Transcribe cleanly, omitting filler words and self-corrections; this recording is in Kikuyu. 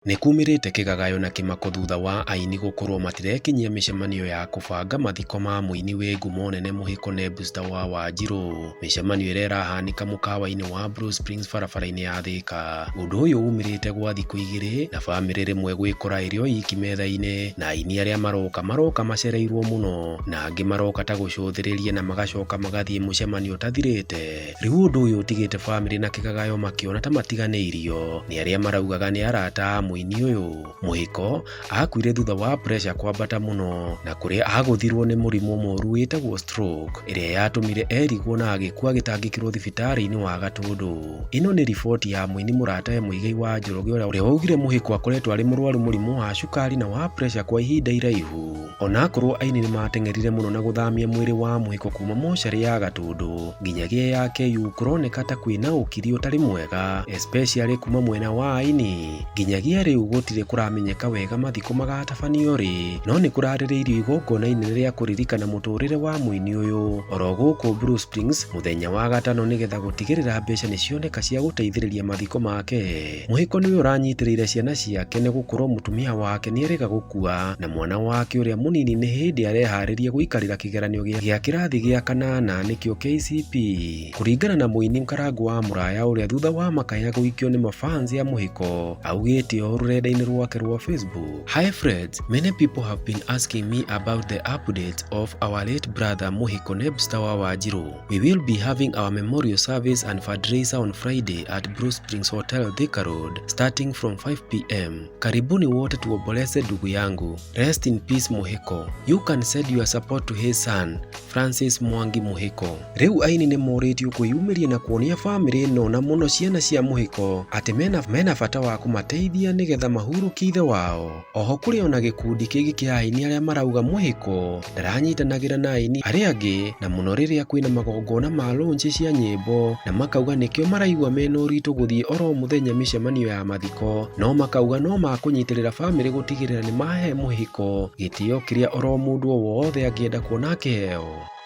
Nĩkumĩrĩte kĩgagayo na kĩmako thutha wa aini gũkorwo matirekinyia mĩcemanio ya kũbanga mathiko ma mũini wĩ ngumo nene Mũhĩko Nebster wa Wanjirũ. Mĩcemanio ĩrĩa ĩrahanĩka mũkawa-inĩ wa Blue Springs barabara-inĩ ya Thĩka. Ũndũ ũyũ umĩrĩte gwa thikũ igĩrĩ na bamĩrĩ rĩmwe gwĩkora ĩrĩ o iki metha-inĩ na aini arĩa maroka maroka macereirwo mũno na angĩ maroka ta gũcũthĩrĩria na magacoka magathiĩ mũcemanio ũtathirĩte. Rĩu ũndũ ũyũ ũtigĩte bamĩrĩ na kĩgagayo makĩona ta matiganĩirio nĩ arĩa maraugaga nĩ arata a mũini ũyũ. Mũhĩko akuire thutha wa pressure kwambata mũno na kũrĩa agũthirwo nĩ mũrimũ mũru wĩtagwo stroke ĩrĩa yatũmire erigwo na agĩkua agĩtangĩkĩrwo thibitarĩ-inĩ wa Gatũndũ. Ĩno nĩ riboti ya mũini mũratawe Muigai wa Njoroge ũrĩa waugire Mũhĩko akoretwo arĩ mũrwaru mũrimũ wa cukari na wa pressure kwa ihinda iraihu. Onakorwo aini nĩmateng'erire mũno na gũthamia mwĩrĩ wa Mũhĩko kuma mocarĩ ya Gatũndũ nginyagia ya KU kũroneka ta kwĩna ũkiri ũtarĩ mwega especially kuma mwena wa aini. Nginyagia rĩu gũtirĩ kũramenyeka wega mathiko magatabanio rĩ, no nĩkũrarĩrĩirio igongona inene rĩa kũririkana mũtũrĩre wa mũini ũyũ oro gũkũ Blue Springs mũthenya wa gatano nĩgetha gũtigĩrĩra mbeca nĩcioneka cia gũteithĩrĩria mathiko make. Mũhĩko nĩwe ũranyitĩrĩire ciana ciake nĩ gũkorwo mũtumia wake nĩerĩga gũkua na mwana wake ũrĩa mũnini nĩ hĩndĩ areharĩria gũikarĩra kĩgeranio gĩa kĩrathi gĩa kanana nĩkĩo KCPE. Kũringana na mũini Karangũ wa Mũraya ũrĩa thutha wa makaya gũikio nĩ mafans a Mũhĩko augĩte ũũ rũrenda-inĩ rwake rwa Facebook, Hi friends, many people have been asking me about the updates of our late brother Mũhĩko Nebster wa Wanjirũ. We will be having our memorial service and fundraiser on Friday at Blue Springs Hotel, Thika Road, starting from 5 p.m. Karibuni wote tuomboleze ndugu yangu. Rest in peace Muhiko. You can send your support to his son, Francis Mwangi Muhiko. Rĩu aini nĩ morĩtio kwĩyumĩria na kuonia bamĩrĩ ĩno na mũno ciana cia Muhiko atĩ mena, mena bata wa kũmateithia nĩgetha mahurũkie ithe wao. Oho kũrĩ ona gĩkundi kĩngĩ kĩa aini arĩa marauga Mũhĩko ndaranyitanagĩra na aini arĩa angĩ na mũno rĩrĩa kwĩna magongona ma launch cia nyĩmbo na makauga nĩkĩo maraigua mena ũritũ gũthiĩ oro mũthenya mĩcemanio ya mathiko no makauga no makũnyitĩrĩra bamĩrĩ gũtigĩrĩra nĩ mahe Mũhĩko gĩtĩo kĩrĩa oro mũndũ o wothe angĩenda kuona akĩheo.